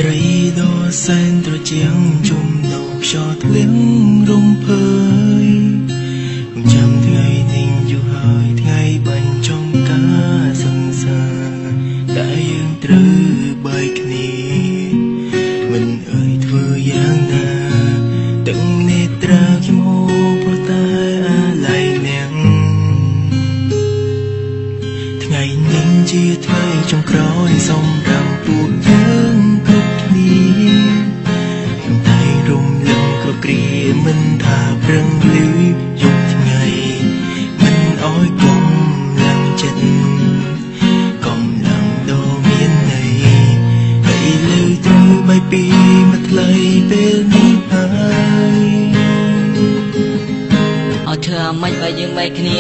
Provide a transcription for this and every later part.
ត្រីដ៏សែនត្រជាំងជុំនៅខ្យល់ធ្លៀងរំភើយចាំថ្ងៃនេះយូរហើយថ្ងៃបាញ់ចំការសង្សារតែយើងត្រូវបែកគ្នាមិនអើយធ្វើយ៉ាងណាទាំងនេត្រាខ្ញុំហូរព្រោះតែអាឡ័យអ្នកថ្ងៃនេះជាថ្ងៃចុងក្រោយសម្រាប់ពួកយើងគ្រប់គ្នាខ្ញុំតែរំលឹងគ្រប់គ្រាមិនថាប្រឹងលឺយប់ថ្ងៃមិនអោយកំឡើងចិត្តកំឡើងដ៏មានន័យហើយលើត្រូវបែកពីមកថ្លៃពេលនេះហើយ ឲ្យធ្វើអាម៉េចបើយើងបែកគ្នា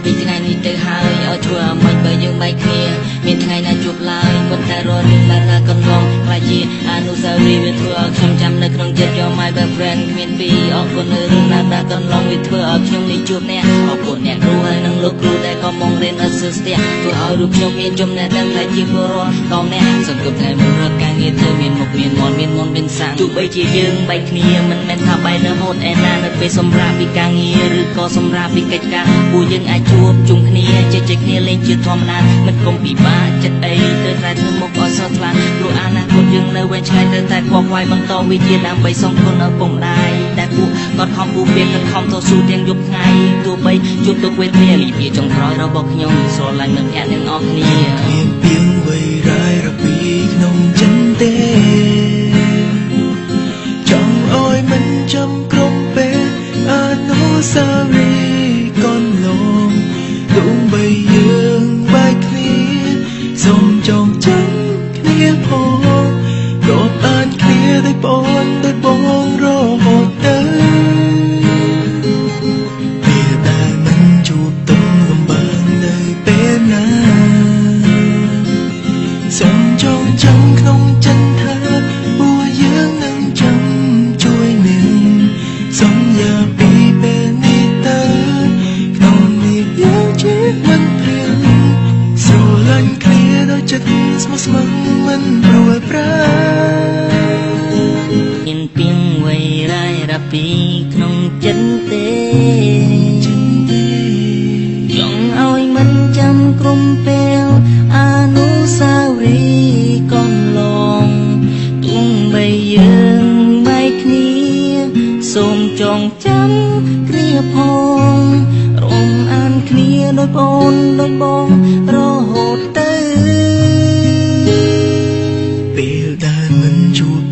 ពីថ្ងៃនេះទៅហើយឲ្យធ្វើអាម៉េចបើយើងបែកគ្នាមានថ្ងៃណាជួបឡើយប៉ុន្តែរាល់រឿងដែលថាកន្លងខ្លាចជាអនុស្សាវរីយ៍វាធ្វើឲ្យខ្ញុំចាំនៅក្នុងចិត្ត You're my best friend គ្មានពីរអរគុណនៅរឿងណាដែលកន្លងវាធ្វើឲ្យខ្ញុំនេះជួបអ្នកអរគុណអ្នកគ្រូហើយនិងលោកគ្រូដែលក៏មករៀនឥតសើស្ទះធ្វើឲ្យរូបខ្ញុំមានចំណេះដឹងខ្លាចជាពលរដ្ឋដល់អ្នកសង្គមថ្ងៃមុនរកការងារធ្វើមានមុខមានមាត់មានមុនមានសាំងទោះបីជាយើងបែកគ្នាមិនមែនថាបែករហូតឯណានៅពេលសម្រាប់ពីការងារឬក៏សម្រាប់ពីកិច្ចការពួកយើងអាចជួបជុំគ្នាជជែកគ្នាលេងជាធម្មតាមិនកុំពិបាកចិត្តអីទៅតែធ្វើមុខអត់សោះថ្លាព្រោះអនាគតយើងនៅវែងឆ្ងាយទៅតែខ្វល់ខ្វាយបន្តវិជាដើម្បីសងគុណឪពុកម្ដាយតែពួកគាត់ខំពូពាគាត់ខំតស៊ូទាំងយប់ថ្ងៃទោះបីជួបទុក្ខវេទនាលីពីចុងក្រោយរបស់ខ្ញុំស្រឡាញ់មិត្តភក្តិទាំងអស់គ្នា មានពីងវៃរាយរពីក្នុងចិត្តទេចង់អោយមិនចាំក្រុមពេលអនុស្សាវរីយ៍កន្លងទោះបីយើងបែកគ្នាសូមចងចាំគ្នាផងរាប់អានគ្នាដោយបងដោយបងរហូតទៅពេលដែលមិនជួបទុំលំបាកនៅពេលណា សូមចងចាំក្នុងចិត្តថាពួកយើងនឹងចាំជួយនឹងសន្យាពីពេលនេះទៅក្នុងនេះយើងជាមិនព្រៀងស្រឡាញ់គ្នាដោយចិត្តស្មោះស្ម័គ្រមិនព្រួយប្រា មានពីងវៃរាយរពីក្នុងចិត្តទេចង់ឲ្យមិនចាំក្រុមពេលអនុស្សាវរីយ៍កន្លងទោះបីយើងបែកគ្នាសូមចងចាំគ្នាផងរំអានគ្នាដោយបងដោយបងរហូតទៅ ពេលដែលមិនជួប